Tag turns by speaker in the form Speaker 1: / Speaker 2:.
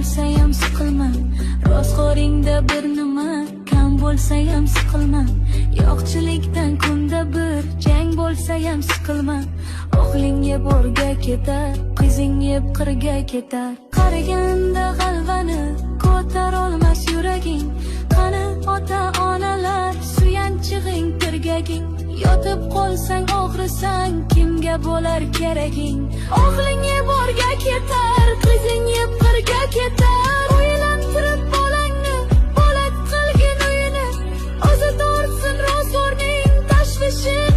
Speaker 1: Bo'lsayam siqilma. Ro'zg'oringda bir nima kam bo'lsayam siqilma. Yo'qchilikdan kunda bir jang bo'lsayam siqilma. O'g'ling yeb o'rga ketar, qizing yeb qirga ketar. Qariganda g'alvani ko'tarolmas yuraging. Qani ota onalar, suyanchig'ing, tirgaging? Yotib qolsang, og'risang, kimga bo'lar keraging? O'g'ling yeb o'rga ketar, qizing yeb qirga ketar. O'ylantirib bolangni, bo'lak qilgin uyini. O'zi tortsin ro'zg'orning tashvishi.